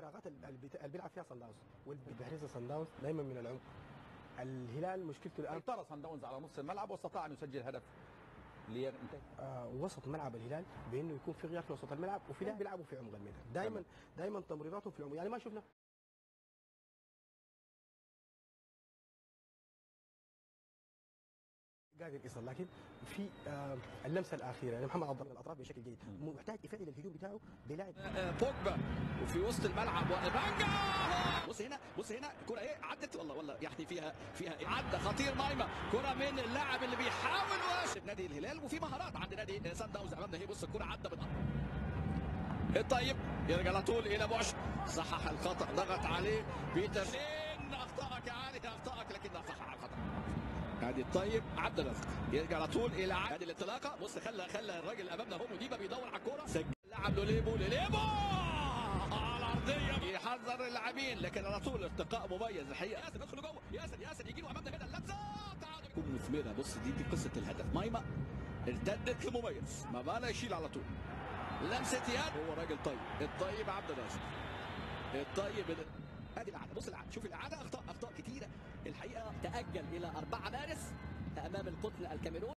الفراغات اللي بيلعب فيها صن داونز، واللي بيحرزها صن داونز دايما من العمق. الهلال مشكلته الان سيطر صن داونز على نص الملعب واستطاع ان يسجل هدف لينتهي. وسط ملعب الهلال بانه يكون في غياب في وسط الملعب، وفي لاعب بيلعبوا في عمق الميدان، دائما دائما تمريراتهم في العمق، يعني ما شفنا قادر يصل، لكن في اللمسة الاخيرة يعني محمد عبد الله الاطراف بشكل جيد، محتاج يفعل الهجوم بتاعه بلاعب بوجبا وفي وسط الملعب وإيبانجا. بص هنا، بص هنا الكره ايه عدت، والله والله يعني فيها عدى خطير مايما، كره من اللاعب اللي بيحاول وش نادي الهلال، وفي مهارات عند نادي سان داونز امامنا اهي. بص الكره عدى بالارض. الطيب يرجع على طول الى بوش، صحح الخطا، ضغط عليه بيتر شين، اخطاك يا علي اخطاك، لكن صحح الخطا. ادي الطيب عبد الرزاق يرجع على طول الى ادي الانطلاقة. بص خلى الراجل امامنا هو مديبه بيدور على الكورة، سجل لعب لوليبو، لوليبو على الارضية يحذر اللاعبين، لكن على طول ارتقاء مميز الحقيقة. ياسر يدخل جوه، ياسر يجي له امامنا هنا اللمسة تعادل مثمرة. بص دي قصة الهدف، مايما ارتدت لمميز، ما بقى يشيل على طول لمسه يد، هو راجل طيب، الطيب عبد الرزاق الطيب. ادي الاعادة، بص الاعادة، شوف الاعادة، اخطاء كتيرة الحقيقة. تاجل الى 4 مارس امام القطن الكاميروني.